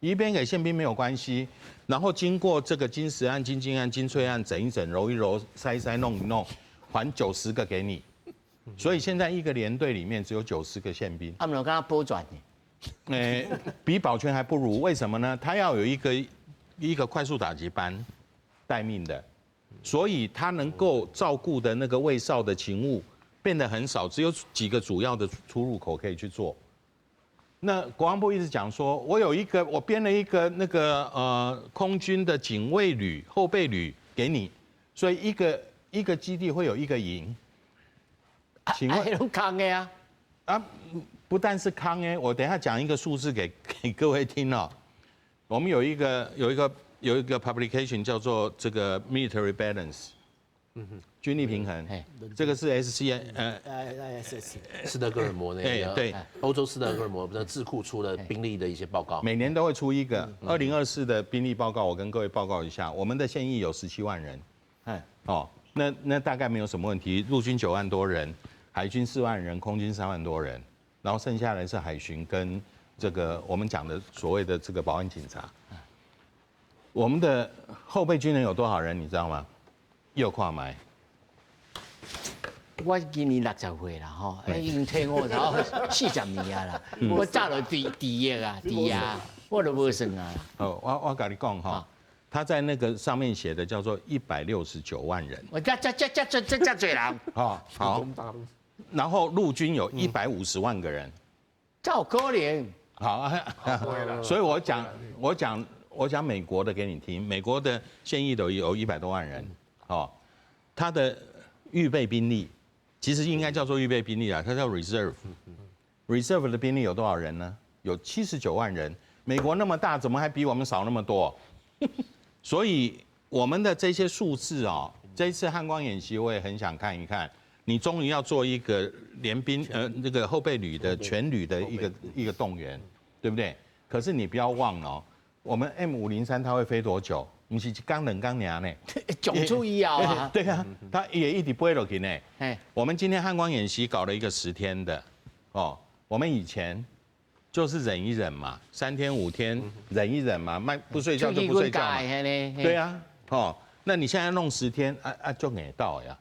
移編給憲兵沒有關係。然後經過這個金石案、金金案、金翠案，整一整、揉一揉、塞一塞、弄一弄，还90个给你。所以现在一个连队里面只有九十个宪兵。啊，毋敢若保全呢？欸，比保全还不如，为什么呢？他要有一个快速打击班待命的，所以他能够照顾的那个卫哨的勤务变得很少，只有几个主要的出入口可以去做。那国防部一直讲说，我有一个，我编了一个那个空军的警卫旅后备旅给你，所以一个一个基地会有一个营。请问，攏空的啊？啊，不但是空的，我等一下讲一个数字给各位听哦。我们有一个 publication 叫做这个 military balance，军力平衡，这个是 S C I S S 斯德哥尔摩那个，欧洲斯德哥尔摩的智库出的兵力的一些报告，每年都会出一个2024的兵力报告，我跟各位报告一下，我们的现役有17万人，哦，那大概没有什么问题，陆军9万多人，海军4万人，空军3万多人，然后剩下来是海巡跟这个我们讲的所谓的这个保安警察。我们的后备军人有多少人，你知道吗？又看覓。我今年60岁啦，吼，已经退伍然后40年啊啦，我早就退役啊，退啊，我都無算啊。哦，我共你講哈，他在那个上面寫的叫做169萬人。我這這這這這這這濟人。好，好。然後陸軍有150萬個人，這有可能。好，所以我講美國的給你聽，美國的現役都有100多萬人，哦，他的預備兵力其實應該叫做預備兵力啊，它叫 reserve，reserve 的兵力有多少人呢？有79萬人。美國那麼大，怎麼還比我們少那麼多？所以我們的這些數字哦，這一次漢光演習我也很想看一看。你終於要做一個聯兵那個後備旅的全旅的一個動員，對不對？可是你不要忘了，我們 M503它會飛多久？毋是一工兩工爾呢？講出以後啊。對啊，它也一直飛落去呢。我們今天漢光演習搞了一個10天的，哦，我們以前就是忍一忍嘛，3天5天忍一忍嘛，賣不睡覺就不睡覺嘛。對啊，哦，那你現在弄十天，啊啊就給到呀。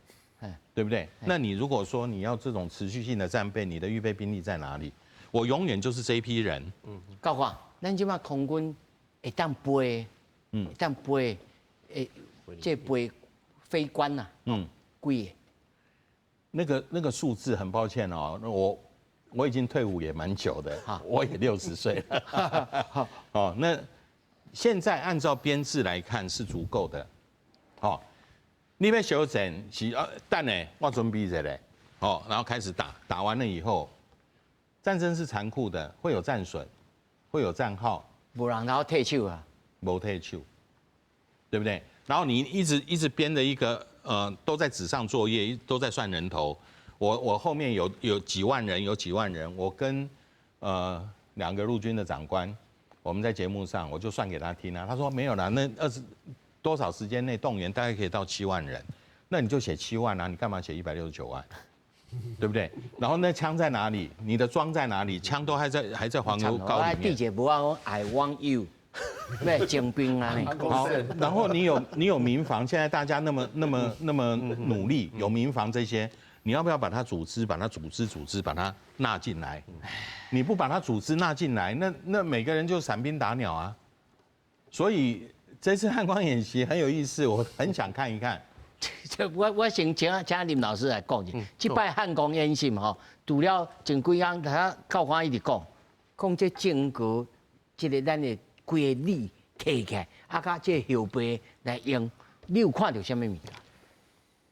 對不對？那你如果說你要這種持續性的戰備，你的預備兵力在哪裡？我永遠就是這一批人。教官，咱這馬空軍會當飛，會當飛，會這飛飛官呐，幾个？那個數字很抱歉哦，那我已經退伍也蠻久的，我也60歲了。哦，那現在按照編制來看是足夠的。好。你欲相戰是啊，等下我準備一下，哦，然後開始打，打完了以後，戰爭是殘酷的，會有戰損，會有戰耗，無人然後退手啊，無退手，對不對？然後你一直一直編的一個都在紙上作業，都在算人頭。我後面有幾萬人，有幾萬人，我跟兩個陸軍的長官，我們在節目上我就算給他聽啊，他說沒有啦，那二十多少時間內動員大概可以到七萬人，那你就寫七萬啊，你幹嘛寫169萬？對不對？然後那槍在哪裡？你的裝在哪裡？槍都還在黃油膏裡面。記者無啊，I want you，欲徵兵啊。好，然後你有民防，現在大家那麼那麼那麼努力，有民防這些，你要不要把它組織，把它組織組織，把它納進來？你不把它組織納進來，那每個人就散兵打鳥啊。所以這次漢光演習很有意思，我很想看一看。這我先請林老師來講一下。這擺漢光演習吼，除了前幾工他教官一直講，講這整個這个咱的規个旅提起來，啊，佮這個後備來用，你有看著啥物物件？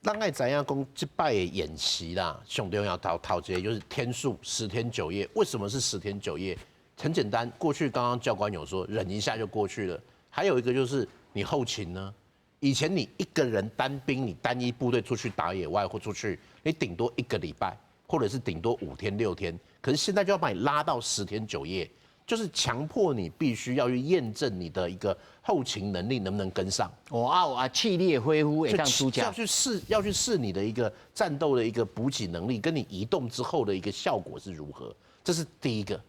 咱愛知影講，這擺的演習啦，上重要頭頭一個就是天數十天九夜。為什麼是十天九夜？很簡單，過去剛剛教官有說，忍一下就過去了。還有一個就是你後勤呢？以前你一個人單兵，你單一部隊出去打野外或出去，你頂多一個禮拜，或者是頂多5天6天。可是現在就要把你拉到十天九夜，就是強迫你必須要去驗證你的一個後勤能力能不能跟上。哦啊啊，氣力的恢復會當輸要去試你的一個戰鬥的一個補給能力，跟你移動之後的一個效果是如何，這是第一個。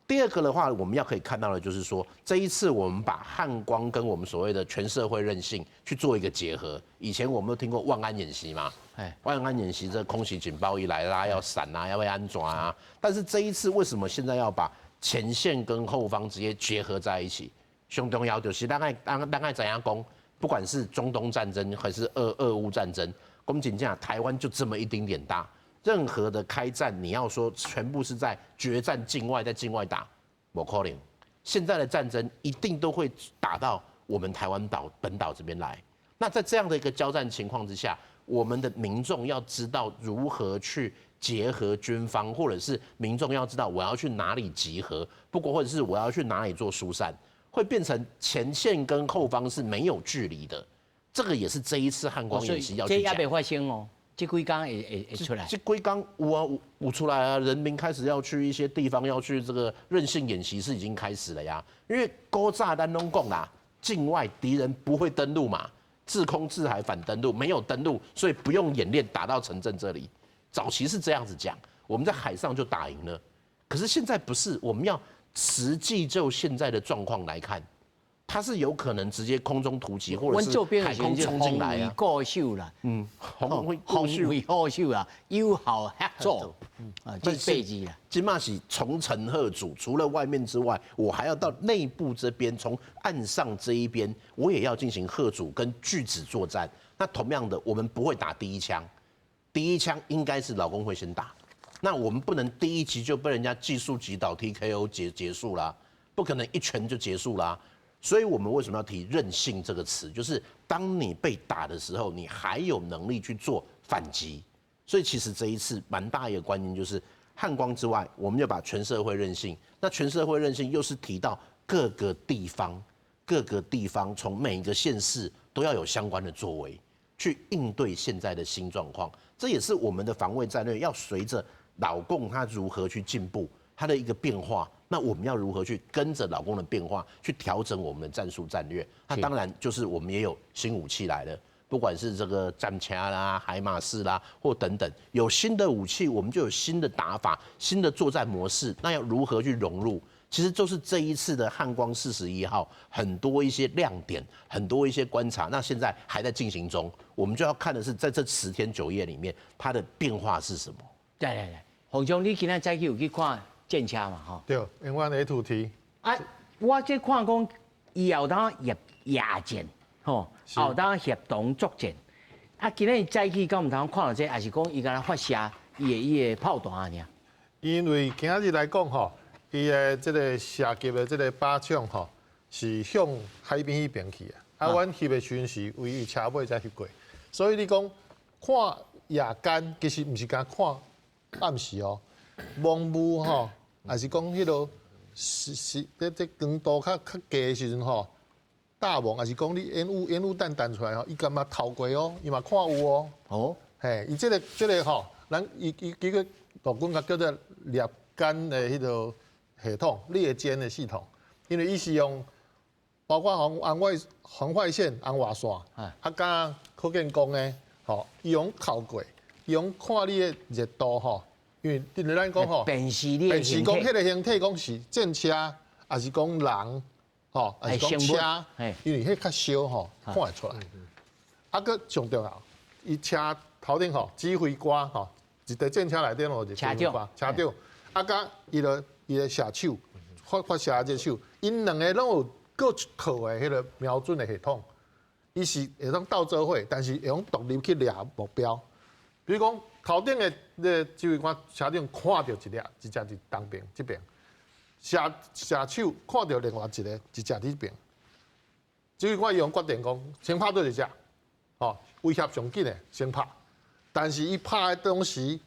第二个的话，我们要可以看到的就是说，这一次我们把汉光跟我们所谓的全社会韧性去做一个结合。以前我们都听过万安演习嘛，哎，万安演习这空袭警报一来啦，要闪啊，要被安装啊。但是这一次为什么现在要把前线跟后方直接结合在一起？上重要就是大概大概怎样讲，不管是中东战争还是俄乌战争，讲真正台湾就这么一丁点大。任何的开战，你要说全部是在决战境外，在境外打，无可能。现在的战争一定都会打到我们台湾岛本岛这边来。那在这样的一个交战情况之下，我们的民众要知道如何去结合军方，或者是民众要知道我要去哪里集合，不过或者是我要去哪里做疏散，会变成前线跟后方是没有距离的。这个也是这一次汉光演习要去讲。这也未发生哦。這幾工會出來？這幾工有啊，有出來啊！人民開始要去一些地方，要去這個韌性演習是已經開始了呀。因為古早咱攏講啦，境外敵人不會登陸嘛，制空制海反登陸沒有登陸，所以不用演練打到城鎮這裡。早期是這樣子講，我們在海上就打贏了。可是現在不是，我們要實際就現在的狀況來看。它是有可能直接空中突擊，或者是海空衝進來啊！固守啦，防衛固守啦，有效合作，啊，這八字啦。這馬是重層嚇阻，除了外面之外，我還要到內部這邊，從岸上這一邊，我也要進行嚇阻跟拒止作戰。那同樣的，我們不會打第一槍，第一槍應該是老共會先打。那我們不能第一擊就被人家技術擊倒 TKO 結束啦，不可能一拳就結束啦。所以我們為什麼要提韌性這個詞？就是當你被打的時候，你還有能力去做反擊。所以其實這一次蠻大一個關鍵就是漢光之外，我們要把全社會韌性。那全社會韌性又是提到各個地方，各個地方從每一個縣市都要有相關的作為，去應對現在的新狀況。這也是我們的防衛戰略要隨着老共他如何去進步，它的一個變化。那我們要如何去跟着老共的變化去調整我們的戰術戰略？那當然就是我們也有新武器來了，不管是這個戰車啦、海馬士啦，或等等，有新的武器，我們就有新的打法、新的作戰模式。那要如何去融入？其實就是這一次的漢光41號很多一些亮點，很多一些觀察。那現在還在進行中，我們就要看的是在這10天9夜裡面，它的變化是什麼？對對對，洪總，你今仔早起有去看戰車嘛？吼，對，M1A2T。啊，我這看講，伊有當夜戰，吼，有當協同作戰。啊，今日早起敢毋通看著這，抑是講伊敢若發射伊的炮彈爾？因為今仔日來講吼，伊的這個射擊的這個靶場吼，是向海邊彼邊去的。啊，阮翕的時陣是圍車尾才翕過，所以你講看夜間，其實毋是干看暗時哦，濛霧吼。還是講彼個是這光度較低的時陣吼，大霧，還是講你煙霧彈彈出來吼，伊敢嘛透過哦，伊嘛看有哦。哦，嘿，伊這個吼，咱伊這個陸軍較叫做獵姦的彼個系統，獵姦的系統，因為伊是用包括紅外線、紅外線，啊，佮可見光的，吼，伊用透過，伊用看你的熱度吼。因為佇咱講吼，辨識你，辨識講彼個形體講是戰車，抑是講人，吼，抑是講車，因為彼較小吼，看會出來。啊，閣上重要，伊車頭頂吼，指揮官吼，一台戰車內底咯，車長，車長，啊，佮伊的射手，發射這手，𪜶兩个攏有各一套的彼個瞄準的系統，伊是會當鬥做伙，但是會用獨立去掠目標，比如講。頭頂的那個指揮官車長看著一粒，一隻佇東邊這邊，射手看著另外一個，一隻佇這邊。指揮官伊用決定講，先拍佗一隻，吼，威脅上緊的先拍。但是伊拍的當時，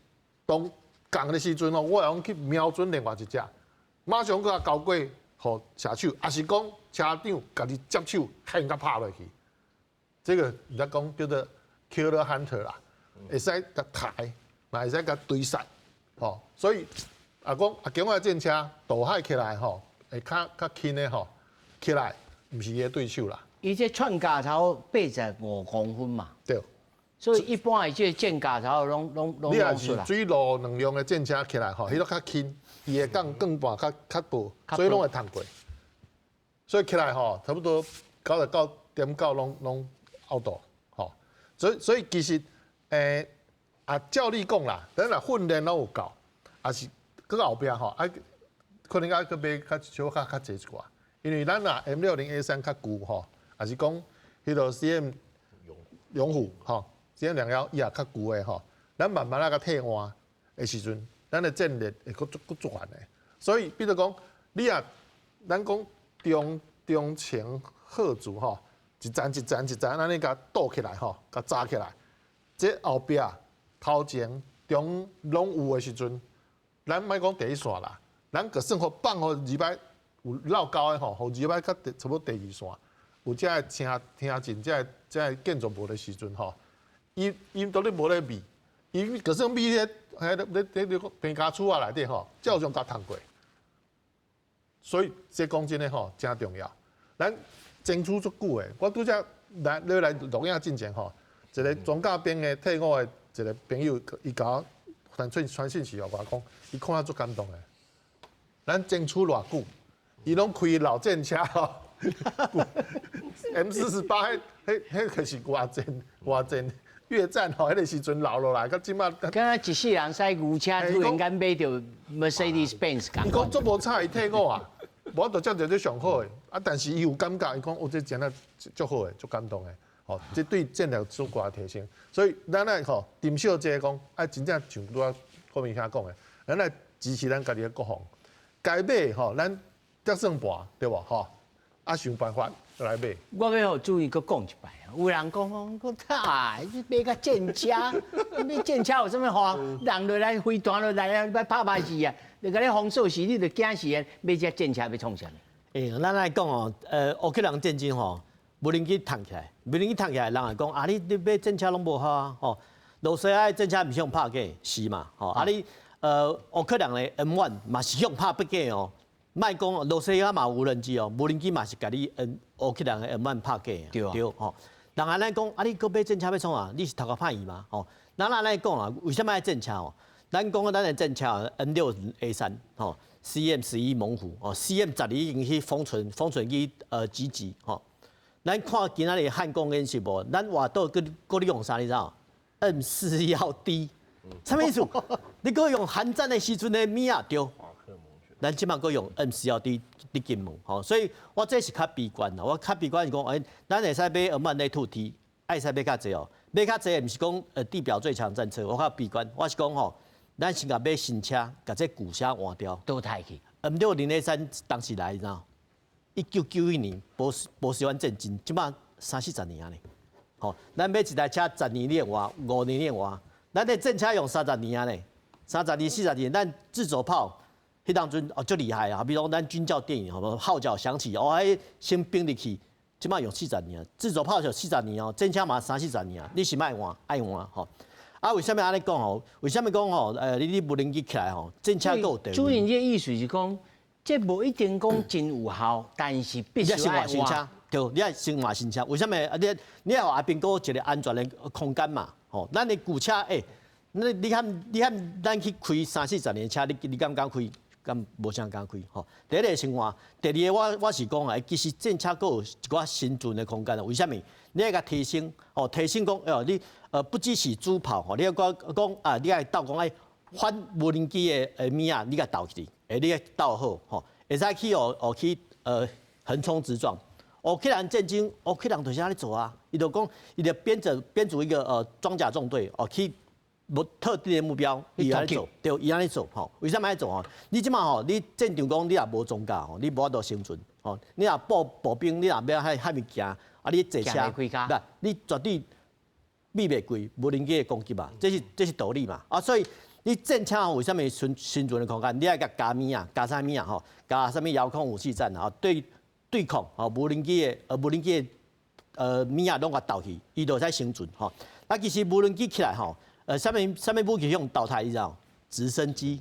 當仝的時陣哦，我會用去瞄準另外一隻，馬上閣交過予射手，抑是講車長家己接手，現共拍落去。這個人家講叫做 killer hunter 啦。會使共刣，嘛會使共追殺，吼。所以啊講啊，境外戰車渡海起來吼，會較輕的吼，起來毋是伊的對手啦。伊這串架頭85公分嘛。對。所以一般的這個戰甲頭攏你若是水陸兩用的戰車起來吼，彼個較輕，伊的鋼鋼盤較薄，所以攏會通過。所以起來吼，差不多99.9攏拗到吼。所以其實照你講啦，咱若訓練攏有夠，也是閣後壁吼，可能愛閣買較小可較濟一寡，因為咱若 M60A3較舊吼，也是講彼個 CM 勇虎吼，CM21伊也較舊的吼，咱慢慢仔共替換的時陣，咱的戰力會閣足閣足懸的。所以，比如講，你若咱講中中程嚇阻吼，一層一層一層按呢共倒起來吼，共紮起來，這後壁頭前中攏有的時陣，咱莫講第一線啦。咱就算予放予二擺有落溝的吼，予二擺較差不多第二線，有遮的聽聽進，遮的建築物的時陣吼，伊都咧無咧避，伊就算避咧，彼咧咧咧棚架厝仔內底吼，照樣共通過。所以這講真的吼，誠重要。咱爭取足久的，我拄才來你來錄影進前吼，一個裝甲兵的退伍的一個朋友，伊共我傳訊息予我講，伊看了足感動的。咱爭取偌久，伊攏開老戰車吼，M48，彼可是偌戰偌戰越戰吼，彼個時陣留落來，到這馬。敢若一世人駛牛車，突然間買著 Mercedes Benz。伊講足無彩，伊退伍啊，無法度接著這上好的，啊，但是伊有感覺，伊講哦，這真的足好的，足感動的，吼，這對戰略足大提升。所以咱愛吼，林小姐講，愛真正像拄仔郭明兄講的，咱來支持咱家己的國防。該買吼，咱得算盤對無吼？啊，想辦法來買。我欲予主任閣講一擺，有人講講，講啊，你買個戰車，買戰車有啥物好？人落來飛彈落來啊，欲拍歹死啊！你共你封鎖死，你就驚死啊！買這戰車欲創啥物？咱來講哦，烏克蘭戰爭吼，無人機彈起來，無人機彈起來，人會講啊，你買戰車攏無效啊，吼，羅西亞的戰車毋是用拍假，是嘛？吼，啊你。烏克蘭的 M1 嘛是用拍不假哦，莫講羅西亞嘛有無人機哦，無人機嘛是共你烏克蘭的 M1 拍假，對吼。人按呢講，啊你閣買戰車欲創啥？你是頭殼歹去嗎？吼，咱按呢講啊，為啥物愛戰車哦？咱講咱的戰車 M60A3 吼，CM11猛虎哦，CM12已經去封存封存去幾級吼。咱看今仔日漢光演習無？咱外島閣閣咧用啥你知無？M41D。啥物意思？你閣用韓戰的時陣的物仔對？咱這馬閣用 M41D 佇金門吼，所以我這是較悲觀啦。我較悲觀是講，咱會使買 M1A2T，會使買較濟哦。買較濟毋是講地表最強戰車，我較悲觀，我是講吼，咱先共買新車，共這舊車換掉。淘汰去。 M60A3當時來，你知無？1991年波斯灣戰爭，這馬三四十年啊呢。吼，咱買一台車十年你會換，5年你會換。咱的戰車用三十年啊呢，30年、40年，咱自走炮，彼當陣哦足厲害啊！比如講咱軍教電影，吼，號角響起，哦，彼先兵入去，這馬用四十年啊，自走炮就四十年哦，戰車嘛三四十年啊，你是愛換愛換吼。啊，為啥物按呢講吼？為啥物講吼？你無人機起來吼，戰車閣有地位。主任，這意思是講，這無一定講真有效，但是必須愛換新車。對，你愛先換新車。為啥物？啊，你愛予阿兵哥一個安全的空間嘛？吼，咱的舊車，你看，咱去開三四十年車，你敢敢開？敢無啥敢開？吼，第一個先換，第二個我是講啊，其實戰車閣有一寡生存的空間啊。為啥物？你愛共提升，吼，提升講，哦，你不只是主炮，吼，你愛講講啊，你愛鬥講愛反無人機的物仔，你共鬥起，你愛鬥好，吼，會使去哦哦去橫衝直撞。烏克蘭戰爭，烏克蘭就是按呢做啊，伊就講，伊就編組一個裝甲縱隊，哦去無特定的目標，伊按呢做，對，伊按呢做，吼，為啥物按呢做吼？你這馬吼，你戰場講你若無裝甲吼，你無法度生存，吼，你若步兵，你若欲遐爾行，啊，你坐車，不，你絕對避袂過無人機的攻擊嘛，這是道理嘛，啊，所以你戰車為啥物生存的空間？你愛共加物仔，加啥物仔吼？加啥物遙控武器戰啊？對。對抗吼無人機的物仔攏共鬥去，伊就會使生存吼。啊，其實無人機起來吼，啥物武器予淘汰你知無？直升機，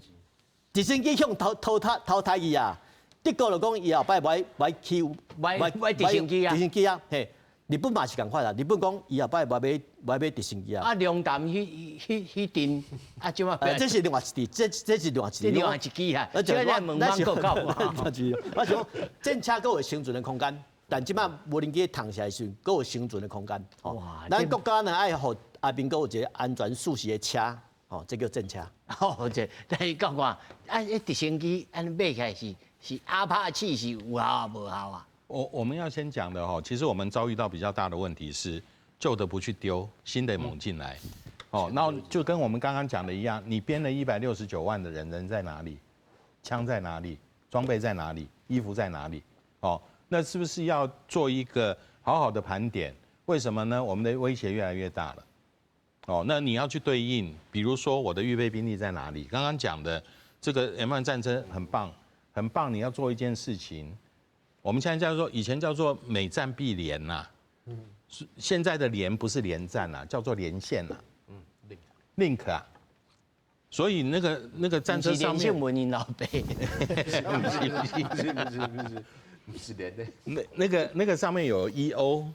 直升機予淘汰去啊！德國就講伊後擺欲欲去買買直升機啊，直升機啊，嘿，日本嘛是仝款啦，日本講伊後擺無愛買無愛買直升機啊。啊，龍潭彼陣啊，這馬這是另外一支，這是另外一支。這另外一支啊。這咱問網國教。我是講戰車閣有生存的空間，但這馬無人機躺起來時，閣有生存的空間。哇！咱國家呢愛予阿兵閣有一個安全舒適的車，哦，這叫戰車。哦，這但是教官，啊，彼直升機按呢買起來是阿帕契是有效啊，無效啊？我們要先講的哈，其實我們遭遇到比較大的問題是舊的不去丟，新的猛進來。哦，那就跟我們剛剛講的一樣，你編了169萬的人，人在哪裡？槍在哪裡？裝備在哪裡？衣服在哪裡？哦，那是不是要做一個好好的盤點？為什麼呢？我們的威脅越來越大了。哦，那你要去對應，比如說我的預備兵力在哪裡？剛剛講的這個 M1 戰車很棒，很棒。你要做一件事情，我們現在叫做以前叫做每戰必連吶，現在的連不是連戰啦，叫做連線啦，link 啊，所以那個戰車上面，問𪜶老爸，不是不是不是不是不是連的，那個上面有 EO，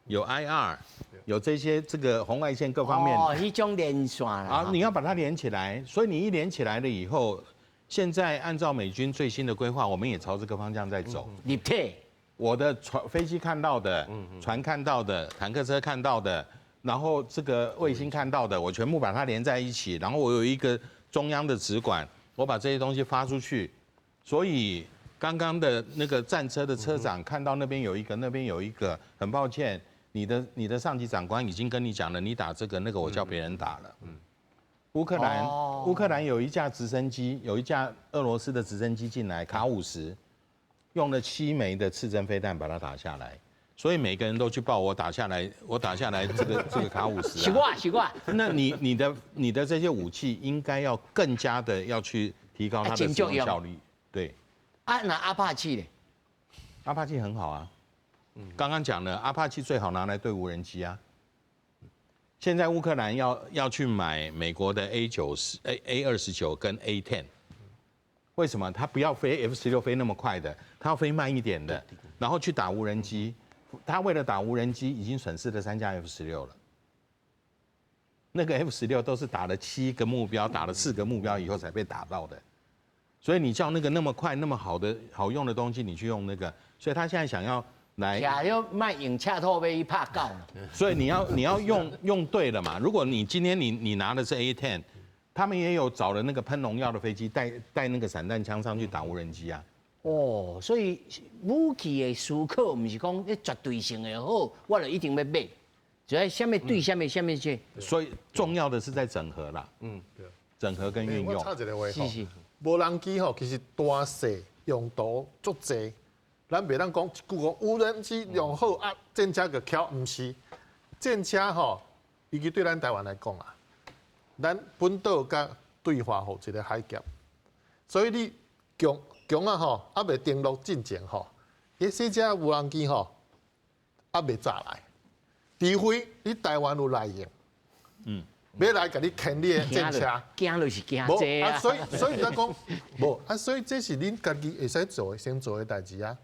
有 IR，有這些這個紅外線各方面。哦，彼種連線啦。啊，你要把它連起來，所以你一連起來了以後，現在按照美軍最新的規劃，我們也朝這個方向在走。立體。我的船飛機看到的，船看到的，坦克車看到的，然後這個衛星看到的，我全部把它連在一起，然後我有一個中央的直管，我把這些東西發出去。所以剛剛的那個戰車的車長看到那邊有一個，那邊有一個，很抱歉，你的上級長官已經跟你講了，你打這個那個，我叫別人打了。烏克蘭有一架直升機，有一架俄羅斯的直升機進來，卡50，用了7枚的刺針飛彈把它打下來，所以每個人都去報我打下來，我打下來這個卡50。習慣習慣。那你的這些武器應該要更加的要去提高它的使用效率。對。啊，那阿帕契呢？阿帕契很好啊。剛剛講了，阿帕契最好拿來對無人機啊。現在烏克蘭要去買美國的 A 90 A 29跟 A10，為什麼？他不要飛 F-16飛那麼快的，他要飛慢一點的，然後去打無人機。他為了打無人機，已經損失了3架 F-16了。那個 F-16都是打了7個目標，打了4個目標以後才被打到的。所以你叫那個那麼快、那麼好的好用的東西，你去用那個，所以他現在想要來，要賣用赤兔馬去拍狗。所以你要用對了嘛。如果你今天你拿的是 A10，他們也有找了那個噴農藥的飛機，帶那個散彈槍上去打無人機啊。哦，所以武器的思考毋是講絕對性的好，我就一定欲買，就愛啥物對啥物啥物去。所以重要的是在整合啦。對。整合跟運用。我插一個話吼，無人機吼，其實大細用途足濟。咱袂當講一句講無人機用好啊，戰車就翹，毋是。戰車吼，尤其對咱台灣來講啊，咱本島佮對外予一个海峽，所以你強強啊吼，猶未登陸進前吼，彼細隻無人機吼，猶未炸來，除非你台灣有內應，欲來共你牽你的戰車，驚就是驚這啊。所以才講，無啊，所以這是恁家己會使做的，先做的代誌啊。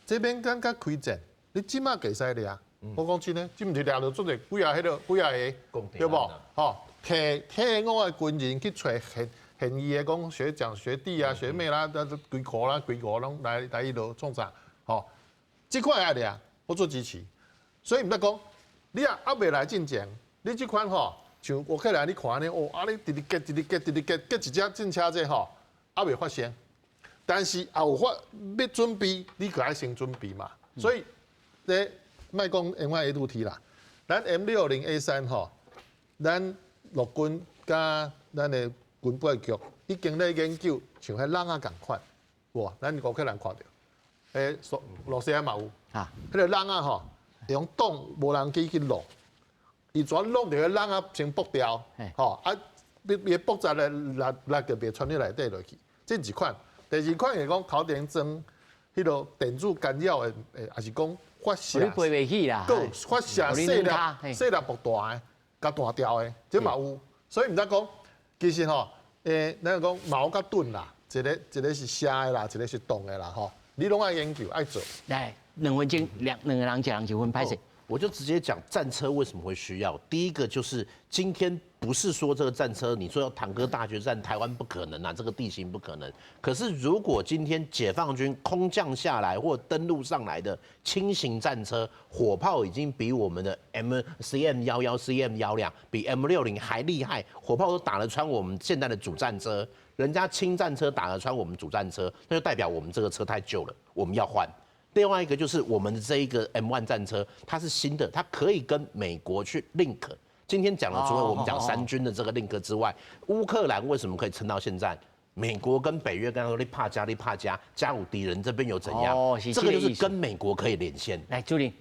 這免感覺開戰，你這馬會使掠。我講真的，這毋是掠著足濟幾啊彼个幾啊个，對無？吼，替我的軍人去揣現役的講學長學弟啊學妹啦，規箍啦規箍攏來彼落創啥？吼，這款愛掠，我做支持。所以毋得講，你啊猶未來進前，你這款吼，像烏克蘭你看按呢，哦，啊你直直結直直結直直結結一隻戰車這吼，猶未發生。但是也有發欲準備，你就愛先準備嘛。所以，咧莫講 M1A2T 啦，咱 M60A3吼，咱陸軍佮咱的軍備局已經咧研究，像彼籠仔仝款，無？咱烏克蘭看著，羅西亞嘛有，彼个籠仔吼，用擋無人機去落，伊全攏佇彼籠仔先爆掉，吼啊，伊爆炸的力力就袂傳入內底落去，這一款。第二款是講頭前裝彼个電子干擾的，抑是講發射，飛袂起啦，閣發射細粒細粒爆彈的，共彈掉的，這嘛有。所以毋知講，其實吼，咱講矛佮盾啦，一個是射的啦，一個是擋的啦，吼，你攏愛研究愛做。來，2分鐘，兩個人一人一分，歹勢。我就直接讲戰車為什麼會需要。第一個就是今天不是說這個戰車，你說要坦克大決戰，台灣不可能啊，這個地形不可能。可是如果今天解放軍空降下來或登陸上來的輕型戰車，火炮已經比我們的 CM11、CM12比 M60還厲害，火炮都打得穿我們現在的主戰車，人家輕戰車打得穿我們主戰車，那就代表我們這個車太舊了，我們要換。另外一個就是我們的這一個 M1 戰車，它是新的，它可以跟美國去 link。今天講了，除了我們講三軍的這個 link 之外，烏克蘭為什麼可以撐到現在？美國跟北約跟他說你怕加，你怕加，加入敵人這邊有怎樣？哦，這個就是跟美國可以連線。來，主任，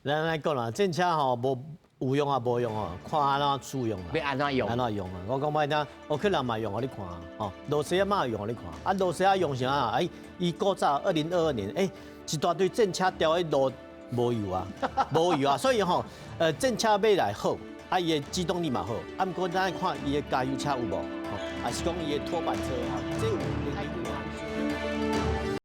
咱來講啦，戰車吼無有用啊，無用哦，看按怎使用啊。欲按怎用？按怎用啊？我講欲聽，烏克蘭嘛用予你看，吼，羅西亞嘛用予你看，啊，羅西亞用啥啊？哎，伊古早2022年，哎，一大堆戰車掉佇路無油啊，無油啊，所以吼，戰車買來好，啊，伊的機動力嘛好，啊，毋過咱愛看伊的加油車有無，吼，還是講伊的拖板車，這有。